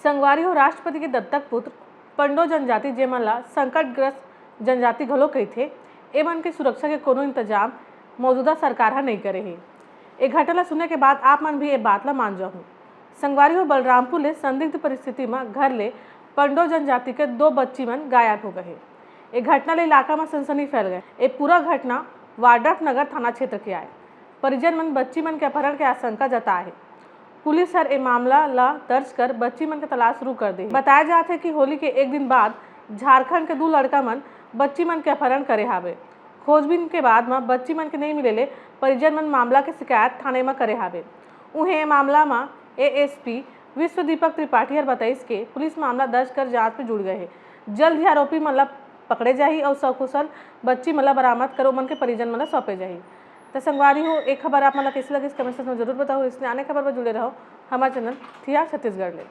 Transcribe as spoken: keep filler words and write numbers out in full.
संगवारी हो, राष्ट्रपति के दत्तक पुत्र पंडो जनजाति, जेमन ला संकटग्रस्त जनजाति घलो कहिथे, एमन के सुरक्षा के कोनो इंतजाम मौजूदा सरकार ह नइ करे हे। ए घटना ला सुने के बाद आप मन भी ए बात ला मान जाहू। संगवारी हो, बलरामपुर ले संदिग्ध परिस्थिति म घर ले पंडो जनजाति के दो बच्ची मन गायब हो गए हे। ए घटना ले इलाका म सनसनी फैल गए। ए पूरा घटना वाड्रफ नगर थाना क्षेत्र के आए। परिजन मन बच्ची मन के अपहरण के आशंका जताए हे। पुलिस हर ए मामला ला दर्ज कर बच्ची मन के तलाश शुरू कर दे हे। बताया जात हे कि होली के एक दिन बाद झारखंड के दू लड़का मन बच्ची मन के अपहरण करे हावे। खोजबीन के बाद म बच्ची मन के नइ मिले ले परिजन मन मामला के शिकायत थाने म करे हावे। उहें, ए मामला म एएसपी विश्व दीपक त्रिपाठी हर बताइस के पुलिस मामला दर्ज कर जांच में जुड़ गए हे। जल्द ही आरोपी मन ला पकड़े जाही अउ सकुशल बच्ची मन ला बरामद कर ओमन के परिजन मन ला सौंपे जाही। त संगवारी हो, एक खबर आप मन ला कैसे लगिस, कमेंट सेक्शन में जरूर बताओ। इसने आने खबर पर जुड़े रहो हमारे चैनल थिया छत्तीसगढ़ ले।